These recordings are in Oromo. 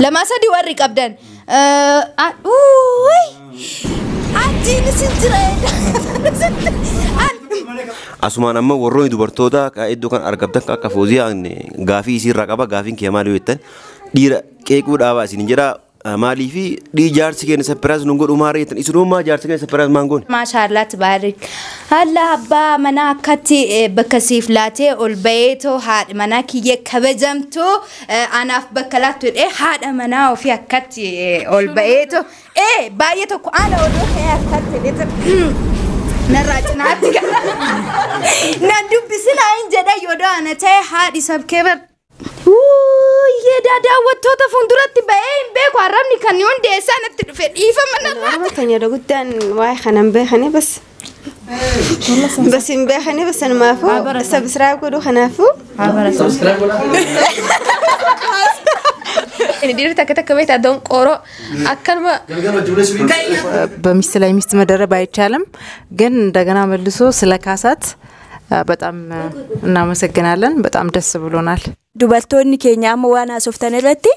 Lamaa sadii warri qabdan. Uuuy! Ajiin isin jira. Asumaan amma warroonni dubartoota iddoo kan argamtan akka Fooziyaa gaafii isiirraa qaba. Gaafiin kee maali yoo jettan, dhiira qeequu dhaabaa isin jedha. Maalii fi dhii jaarsi keenya surprise nun godhu maaree jettan, isinummaa jaarsi keenya surprise maan goone. Maashaallah, tabaarik. Haala abbaa manaa akkatti bakka siif laatee ol baheetoo haadha manaa kiyya kabajamtu anaaf bakka laattu jedhee haadha manaa ofii akkatti ol baheetoo baay'ee tokko ana odoo ka'ee akkatti jedhee narraa cinaatti gara na dubbisinaa hin jedha yoo ana ta'e haadhi sabkeebar. Yeedaa daawwattoota fuulduratti ba'ee hin beeku, arrabni kan hundeessaa natti dhufe, dhiifama narraa. Nama keenya guddaan waa'ee kana hin beekani, bas bas hin beekani, bas sanumaafuu subscribe godhuu kanaafuu. Dhiirri takka takka beektaa donqooroo akkanuma. በሚስት ላይ ሚስት መደረብ አይቻልም፣ ግን እንደገና መልሶ ስለ ካሳት በጣም እናመሰግናለን። በጣም ደስ ብሎናል። Dubartoonni keenya amma waan haasoftan irratti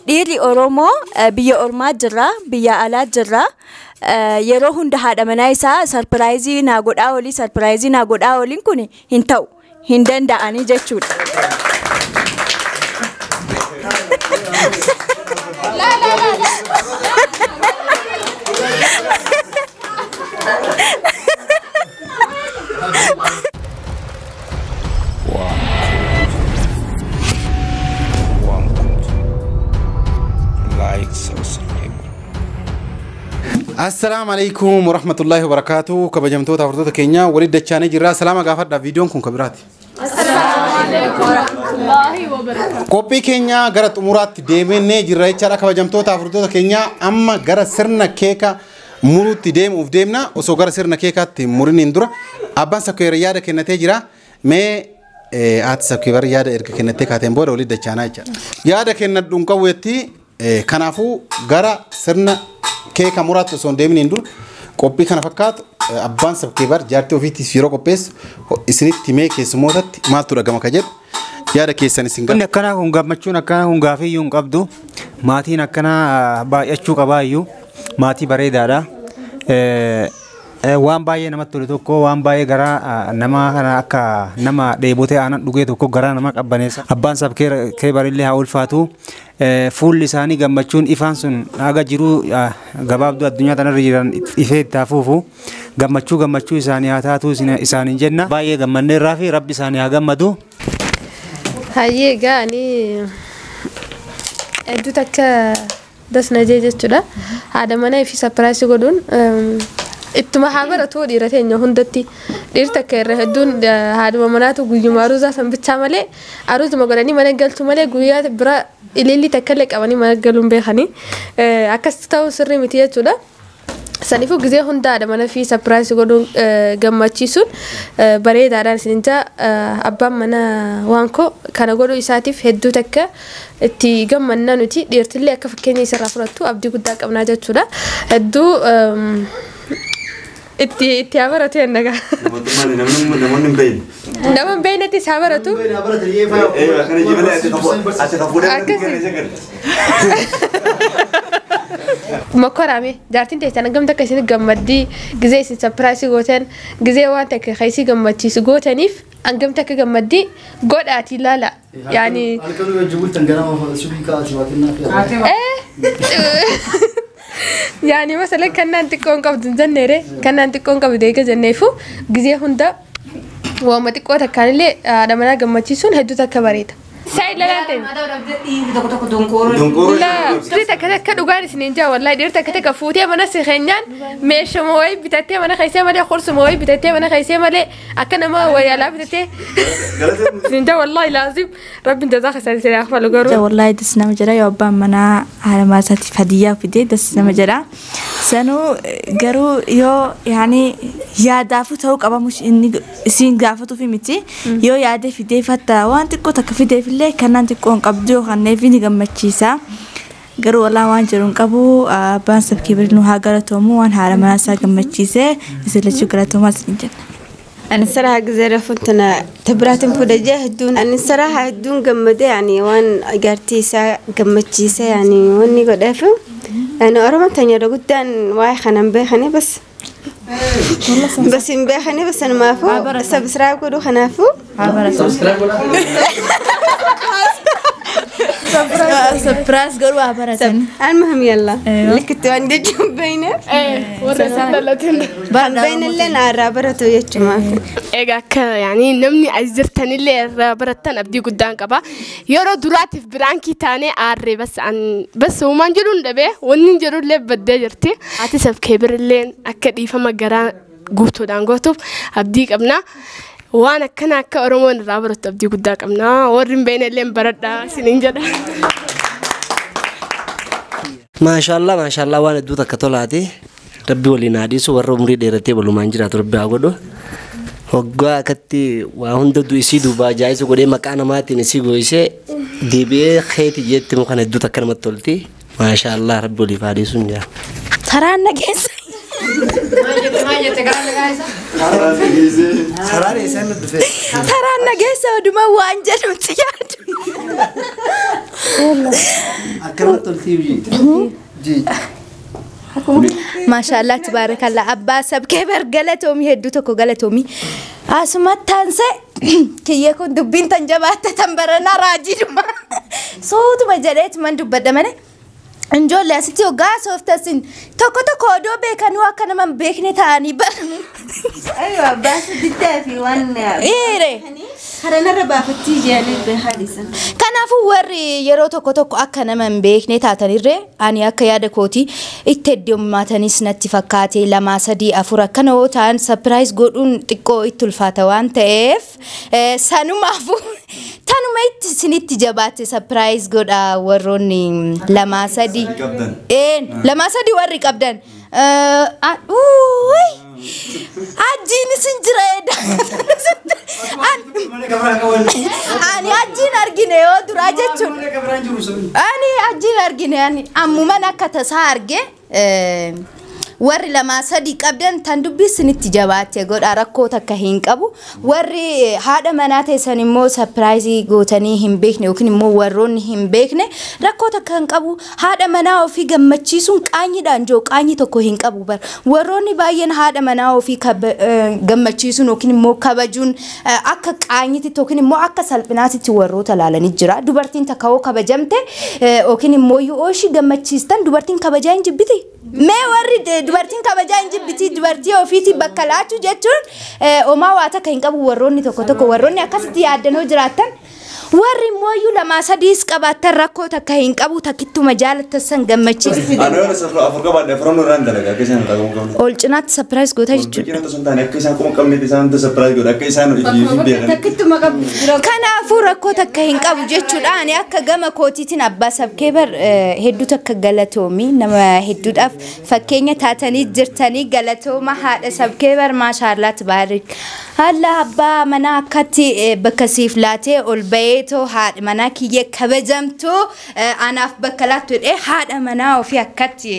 dhiirri Oromoo biyya ormaa jirra, biyya alaa jirra. Yeroo hunda haadha manaa isaa surprise naa godhaa olii, surprise naa godhaa oliin kun hin ta'u, hin danda'anii jechuudha. Like, subscribe. Assalaamu alaikum warahmatullahi wabarakatuh. Kabajamtoota hordoftoota keenya, walitti dachaanii jirra. Salaama gaafadha. Viidiyoon kun kabiraati. Qophii keenya gara xumuraatti deemnee jirra jechaadha. Kabajamtoota hordoftoota keenya, amma gara sirna keeka muruutti deemuuf deemna. Osoo gara sirna keekaatti muriniin dura abbaan sakkeera yaada kennatee jira. Mee haati sakkeera yaada erga kennattee kaateen booda walitti dachaanaa jechaadha. Yaada kennadhu hin qabu jetti. Kanaafuu gara sirna keeka muraatti osoo hin deeminiin dura qophii kana fakkaatu abbaan sabkeebar jaartii ofiitiif yeroo qopheessu isinitti himee, keessummootatti maaltu dhagama ka jedhu yaada keessan isin Wanni akkanaa kun, gammachuun akkanaa kun gaafiyyuu hin qabdu. Maatiin akkanaa baay'achuu qabaayyuu, maatii bareedaadha. Waan baay'ee namatti tolu tokko, waan baay'ee garaa nama kana akka nama dheebotee aannan dhugee tokko garaa nama qabbaneessa. Abbaan sab keebarillee haa ulfaatu. Fuulli isaanii gammachuun ifaan sun haga jiruu gabaabduu addunyaa tanarra jiran ifee itti hafuufu gammachuu gammachuu isaanii haa taatu isaaniin jenna. Baay'ee gammanneerraa fi rabbi isaanii haa gammadu. Hayyee, egaa ani hedduu takka dasna jee jechuudha. Haadha manaa fi surprise godhuun ittuma haa baratu dhiira teenya hundatti. Dhiirri takka irra hedduun haadhuma manaatu guyyuma aruuzaa san bichaa malee, aruuzuma godhanii mana galchu malee, guyyaa bira ilillii takka illee qabanii mana galuun beekanii. Akkas ta'uun sirrii miti jechuudha. Saniifuu gizee hunda haadha mana fi surprise godhuun, gammachiisuun bareedaadhaan isin jaa. Abbaan mana waan koo kana godhuu isaatiif hedduu takka itti gammanna. Nuti dhiirtillee akka fakkeenya isarraa fudhattu abdii guddaa qabnaa jechuudha. Hedduu itti haa baratu jenna gaa. Namoonni hin beekne. Nama hin beeknetti haa baratu. Akkana jibalee ati kafuudhee. Akkasi. Mokorame jaartiin teessan hangam takka isin gammaddii gizee isin surprise gootan, gizee waan takka keessi gammachiisu gootaniif hangam takka gammaddii godhaati ilaala. Yaani Halkan wajji bultan ganama subii ka'aati waa kennaa fi yaani masalan kannaan xiqqoon qabdu hin jenneere, kannaan xiqqoon qabdu eega jenneefu, gizee hunda waama xiqqoo takkaanillee haadha manaa gammachiisuun hedduu takka bareeda. Isaa ilaalaan ta'e. Laa, dhiirri takka takka dhugaan isiniin jaa, wallahi dhiirri takka takka fuutee mana si keenyaan meeshuma wayii bitattee mana keessee malee, qursuma wayii bitattee mana keessee malee, akka nama wayii bitattee isiniin jaa. Wallahi laazim rabbiin jazaa keessan isin haa kafalu garuu. Wallahi das nama jedha yoo abbaan manaa haadha manaa isaatiif hadiyyaa fidee, das nama jedha. Sanuu garuu yoo yaani yaadaafuu ta'uu qaba, inni isiin gaafatuuf miti, yoo yaadee fidee fatta waan xiqqoo takka fideefillee kannaan xiqqoo hin qabdu yoo kanneef ni gammachiisa. Garuu walaa waan jiru hin qabu, abbaan sabkii nu haa galatoomu, waan haadha manaa isaa gammachiisee isin lachuu galatoomaa isin jenna. أنا الصراحة قزيرة فنتنا تبراتن فدجة هدون. أنا الصراحة هدون قمدة يعني وان قارتيسا قمتشيسا يعني واني قد أفهم. أنا أرى تانية قدان واي خنم بيخني بس بس بيخني بس أنا ما فو سبسكرايب كله خنافو سبرايز قالوا عبرتن. المهم يلا اللي كنت عندي جنبينا بين اللي نعرى برتو يجمع. Egaa akka yaani namni as jirtanillee irraa barattan abdii guddaan qaba. Yeroo duraatiif biraankii taanee aarree bas an bas uumaan jedhuun dhabee wanni hin jedhullee baddee jirti. Haati sabkeebirillee akka dhiifama garaa guutuudhaan gootuuf abdii qabna. Waan akkana akka Oromoon irraa barattu abdii guddaa qabna. Warri hin beekne illee baradhaa isiniin jedha. Maashaallah maashaallah waan hedduu takka tolaati. Rabbi waliin haa dhiisu warra umurii dheeratee walumaan jiraatu rabbi haa godhu. Waggaa akkatti waa hunda isii duubaa ajaa'ibsu godhee maqaa namaatiin isii gooyisee deebi'ee keeti jetti mukan hedduu takka namatti tolti. Maashaallah rabbi waliif haa dhiisu hin jira. Saraan nageessa. Saraan nageessa oduma waan jedhutti yaadu. Akkanatti toltii biyyi. Maashaallah tabaarakallah abbaa sabkeebar galatoomii hedduu tokko galatoomii. Asumatti taansee kiyya kun dubbiin tan jabaatte tan baranaa raajiidhuma. Sootuma jedheetuman dubbadha malee. Ijoollee asitti hoggaa sooftasin tokko tokko odoo beekanuu akka nama hin beekne ta'anii bara. أيوة بس دتافي وان Dhiire. خرنا بافتي جالي بحادثة. Kanaafuu warri yeroo tokko tokko akka nama hin beekne taatanirree ani akka yaada kootii itti heddummaatanis natti fakkaate 2 3 4 akkana yoo ta'an sapiraayiz godhuun xiqqoo itti ulfaata waan ta'eef sanumaafuu tanuma itti isinitti jabaatte sapiraayiz godha warroonni 2 3 2 3 warri qabdan. Ajjiin isin jira edda. Ani ajjiin argine yoo duraa jechuudha. Ani ajjiin argine ani ammuman akka tasaa arge warri 2 3 qabdan tan dubbii isinitti jabaatte godha rakkoo takka hin qabu. Warri haadha manaa teessan immoo sapiraayizii gootanii hin beekne yookiin immoo warroonni hin beekne rakkoo takka hin qabu. Haadha manaa ofii gammachiisuun qaanyiidhaan jiru qaanyi tokko hin qabu bara. Warroonni baay'een haadha manaa ofii gammachiisuun yookiin immoo kabajuun akka qaanyiitti yookiin immoo akka salphinaatitti warroota laalanii jira. Dubartiin takka hoo kabajamte yookiin immoo yoo ishii gammachiistan dubartiin kabajaa hin jibbiti. Mee warri dubartiin kabajaa hin jibbiti dubartii ofiitii bakka laachuu jechuun homaa waa takka hin qabu warroonni tokko tokko warroonni akkasitti yaaddanoo jiraatan. Warri immoo 2 3 qabaatan rakkoo takka hin qabu takkittuma jaalattan san gammachiisu. Ani yoo afur qabaadhe afran irraan dalaga akka isaan dhagahu qabne. Ol cinaatti sapiraayiz goota jechuudha. Ol cinaatti osoo hin taane akka isaan kuma qabnetti isaan hunda sapiraayiz godha akka isaan ifii beekan. Takkittuma qabdu. Kanaafuu rakkoo takka hin qabu jechuudha. Ani akka gama kootiitiin abbaa sabkeebar hedduu takka galatoomii nama hedduudhaaf fakkeenya taatanii jirtanii galatooma haadha sabkeebar maashaallah tabaarik. Allah abbaa manaa akkatti bakka siif laatee ol bayeetoo haadha manaa kiyya kabajamtu anaaf bakka laattu jedhee haadha manaa ofii akkatti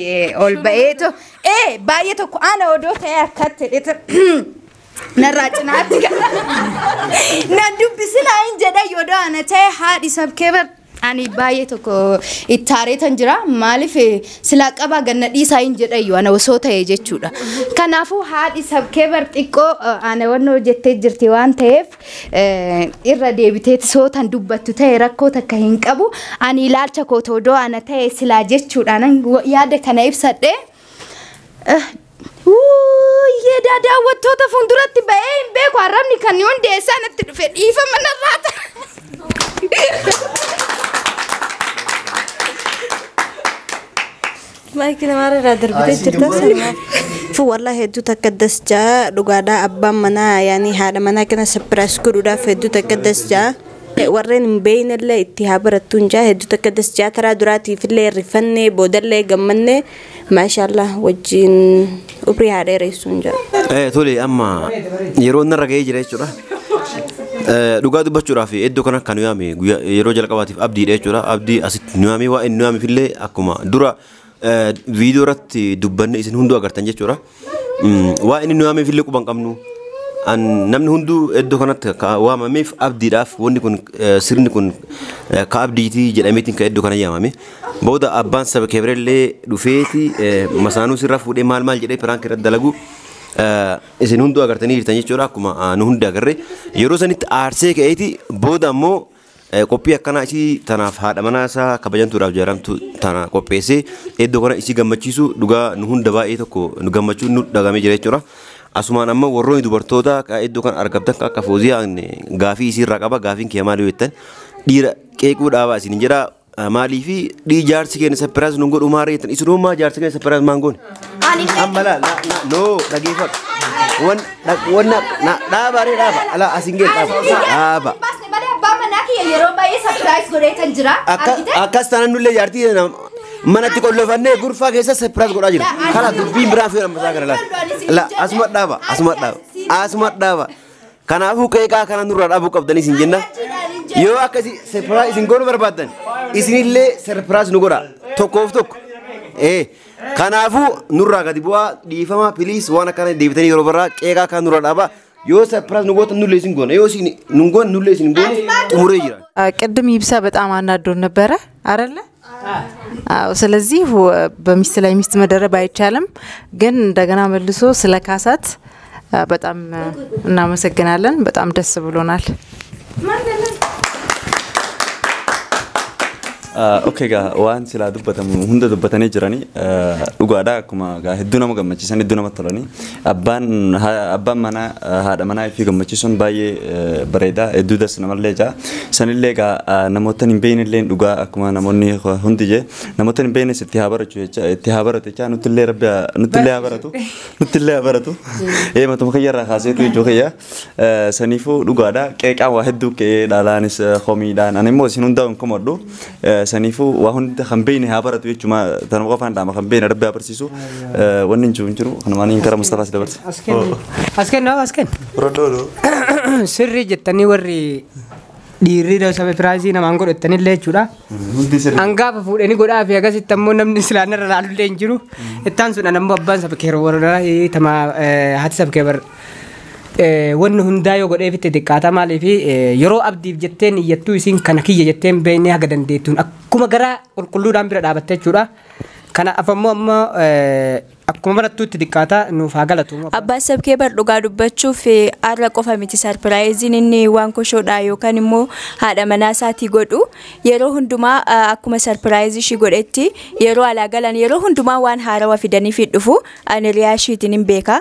ol bayeetoo baay'ee tokko ana odoo ta'ee akkatti jedhee narraa cinaatti gara na dubbisinaa hin jedha yoo ana ta'e haadhi sabkeebar ani baay'ee tokko itti aareetan jira. Maaliif silaa qabaa ganna dhiisaa hin jedha iyyuu ana osoo ta'e jechuudha. Kanaafuu haadhi sabkeebar xiqqoo ana wannoo jettee jirti waan ta'eef irra deebiteeti sootan dubbattu ta'e rakkoo takka hin qabu. Ani ilaalcha kootoo odoo ana ta'e silaa jechuudha yaada kana ibsadhe. Yeedaa daawwattoota fuulduratti ba'ee hin beeku arrabni kan hundeessaa natti dhufe dhiifama narraa ta'a. Maayikii namarra irraa darbitee jirta. Wallahi hedduu takka das jaa dhugaadhaa abbaan manaa yaani haadha manaa kana sapiraayis godhuudhaaf hedduu takka das jaa. Warreen hin beeknellee itti haa barattuun jaa hedduu takka das jaa taraa duraatiifillee rifannee boodallee gammannee maashaallah wajjin umrii haa dheeressuun jaa. Tole amma yeroo narra ga'ee jira jechuudha. Dhugaa dubbachuudhaaf iddoo kana kan nu yaame yeroo jalqabaatiif abdiidha jechuudha. Abdii asitti nu yaame waa'ee nu yaamifillee akkuma dura viidiyoo irratti dubbanne isin hunduu agartan jechuudha. Waa inni nu yaameefillee quba hin qabnu. Namni hunduu iddoo kanatti waamameef abdiidhaaf wanni kun sirni kun ka abdiitii jedhameetiin kan iddoo kana yaamame. Booda abbaan saba keebirellee dhufeeti masaanuu sirra fuudhee maal maal jedhee prank irratti dalagu isin hunduu agartanii jirtan jechuudha akkuma nu hundi agarre. Yeroo sanitti aarsee ka'eeti booda ammoo qophii akkanaa isii tanaaf haadha manaa isaa kabajantuudhaaf jaaramtu tana qopheessee iddoo kana isii gammachiisu dhugaa nu hunda baay'ee tokko nu gammachuun nu dhagamee jira jechuudha. Asumaan amma warroonni dubartoota iddoo kana argamtan akka Fooziyaa gaafii isiirraa qaba gaafiin kee maali jettan dhiira qeequu dhaabaa isin jedha maaliifi jaarsi keenya surprise nu godhu maaree jettan isinummaa jaarsi keenya surprise maan goone. Amma laa noo dhageeffadhu. Wan dhaabaaree dhaaba alaa asiin gee dhaaba dhaaba. Yeroo baay'ee surprise godheetan jira. Akkas taanaan nullee jaartii manatti qollofannee gurfaa keessa surprise godhaa jira. Kana dubbiin biraa fi ammasaa kana laala. La asuma dhaaba asuma dhaaba asuma dhaaba. Kanaafuu qeeqaa kana nurraa dhaabuu qabdanii isin jenna. Yoo akkasi surprise isin godhuu barbaaddan isinillee surprise nu godha tokkoof tokko. Kanaafuu nurraa gadi bu'aa dhiifama please waan akkana deebitanii yeroo biraa qeeqaa kana nurraa dhaabaa. Yoo surprise nu gootan nullee isin goona yoo isin nu goone nullee isin goone xumuree jira. ቅድም ይብሳ በጣም አናዶን ነበረ አይደለ? አዎ። ስለዚህ በሚስት ላይ ሚስት መደረብ አይቻልም፣ ግን እንደገና መልሶ ስለ ካሳት በጣም እናመሰግናለን። በጣም ደስ ብሎናል። Okay gaa waan silaa dubbatamu hunda dubbatanii jiranii dhugaadha akkuma gaa hedduu nama gammachiisan hedduu namatti tolanii abbaan manaa haadha manaa fi gammachiisuun baay'ee bareeda hedduu das namallee jaa sanillee gaa namoota hin beeknellee dhugaa akkuma namoonni hundi jee namoota hin beeknes itti haa barachuu jecha itti haa baratu jecha nuttillee rabbi nuttillee haa baratu nuttillee haa baratu ee matuma kiyyarraa kaaseetu jechuu kiyya saniifuu dhugaadha qeeqaa waa hedduu qe'ee dhaalaanis homiidhaan ani immoo isin hundaa hin komadhu saniifuu waa hunda kan beekne haa baratu jechuudha tanuma qofaan dhaama kan beekne rabbi haa barsiisu wanni hin jiru hin jiru kanumaan hin karaa Mustafaa si dabarse. As kennu as kennu. Sirrii jettanii warri dhiirri surprise namaan godhatanillee jechuudha. Hangaafa fuudhanii godhaa fi akkasitti ammoo namni silaan irra laalullee hin jiru. Ittaan sun ammoo abbaan saba kee warra tama haati saba kee wanni hundaa yoo godhee fitte xiqqaata maaliif yeroo abdiif jetteen iyyattuu isiin kana kiyya jetteen beeknee haga dandeettuun akkuma garaa qulqulluudhaan bira dhaabatte jechuudha. Kana afammoo amma akkuma barattuutti xiqqaata nuuf haa galatu. Abbaan sabkee bar dhugaa dubbachuuf har'a qofa miti sarpiraayiziin inni waan koshoodha yookaan immoo haadha manaa isaatii godhu yeroo hundumaa akkuma sarpiraayizii ishii godhetti yeroo alaa galan yeroo hundumaa waan haarawaa fidanii fi dhufu ani riyaa ishiitiin hin beeka.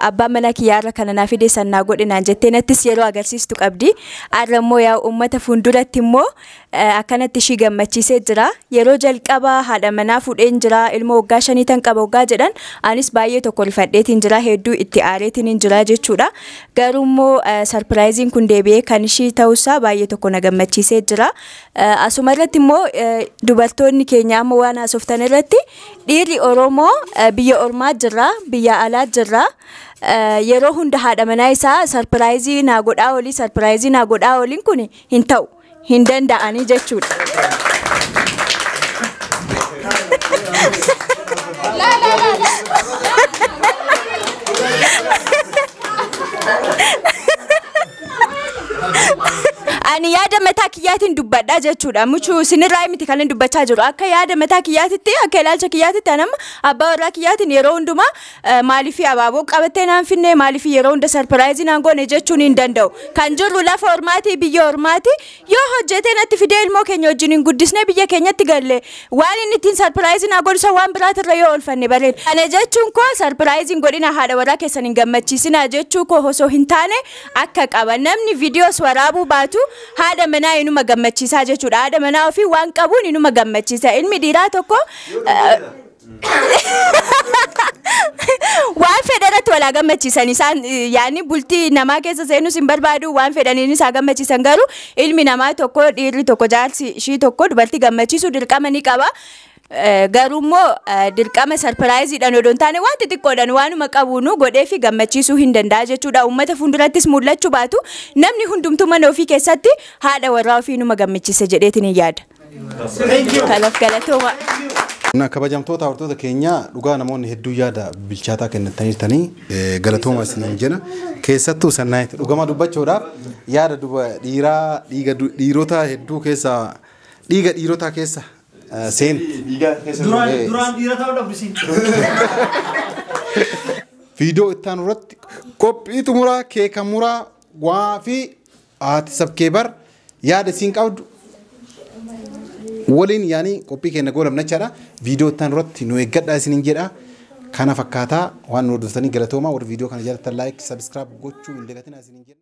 Abbaan manaa kiyya har'a kana naa fide sannaa godhe naan jettee nattis yeroo agarsiistu qabdi. Har'a immoo yaa uummata fuulduratti immoo akkanatti ishii gammachiisee jira. Yeroo jalqabaa haadha manaa fuudheen jira ilmoo waggaa 5 tan qaba waggaa jedhan anis baay'ee tokko rifadheetiin jira hedduu itti aareetiin hin jira jechuudha. Garuu immoo sarpiraayiziin kun deebi'ee kan ishii ta'uusaa baay'ee tokko na gammachiisee jira. Asuma irratti immoo dubartoonni keenya amma waan haasoftan irratti dhiirri Oromoo biyya ormaa jira biyya alaa jira. Yeroo hunda haadha manaa isaa sarpiraayizii naa godhaa olii sarpiraayizii naa godhaa oliin kun hin ta'u hin danda'anii jechuudha. Ani yaada mataa kiyyaatiin dubbadhaa jechuudha. Muchuu sinirraa miti kan dubbachaa jiru. Akka yaada mataa kiyyaatitti akka ilaalcha kiyyaatitti anamma abbaa warraa kiyyaatiin yeroo hundumaa maaliif abaaboo qabattee naan finne maaliif yeroo hunda sarpiraayizii naan goone jechuun hin danda'u. Kan jirru lafa ormaati biyya ormaati yoo hojjetee natti fidee ilmoo keenya wajjin hin guddisne biyya keenyatti galle waan inni ittiin sarpiraayizii naa godhu waan biraatirra yoo oolfanne bareeda. Kana jechuun koo sarpiraayiziin godhina haadha warraa keessan hin gammachiisinaa jechuu koo osoo hin taane akka qaba namni viidiyoos waraabuu baatu haadha manaa inuma gammachiisaa jechuudha. Haadha manaa ofii waan qabuun inuma gammachiisa. Ilmi dhiiraa tokko waan fedhan walaa gammachiisan isaan yaani bultii namaa keessa seenus hin barbaadu waan fedhaniin isaa gammachiisan garuu ilmi namaa tokko dhiirri tokko jaarsi ishii tokko dubartii gammachiisuu dirqama ni qaba. Garuu immoo dirqama sarpiraayiziidhaan odoo hin taane waan xixiqqoodhaan waanuma qabuunu godhee fi gammachiisuu hin danda'a jechuudha. Uummata fuuldurattis mul'achuu baatu namni hundumtuu mana ofii keessatti haadha warraa ofii numa gammachiisa jedheetiin hin yaada. Kanaaf galatooma. Na kabajamtoota hordoftoota keenya, dhugaa namoonni hedduu yaada bilchaataa kennatanii galatooma isiniin jenna. Keessattuu Sannaayit dhugama dubbachuudhaaf yaada duba dhiiraa dhiiga dhiirota hedduu keessa, dhiiga dhiirotaa keessa seenti. Duraan dhiira ta'uu dhabdu siin. Viidiyoo itti aanu irratti qophii xumuraa, keeka muraa waa fi haati sabkeebar yaada isiin qabdu waliin yaanii qophii keenya goolabna jechaadha. Viidiyoo itti aanu irratti nu eeggadhaa isiniin jedha. Kana fakkaataa waan nu hordoftanii galatoomaa. Warri viidiyoo kana jaallattan like, subscribe gochuu hin dagatinaa isiniin jedha.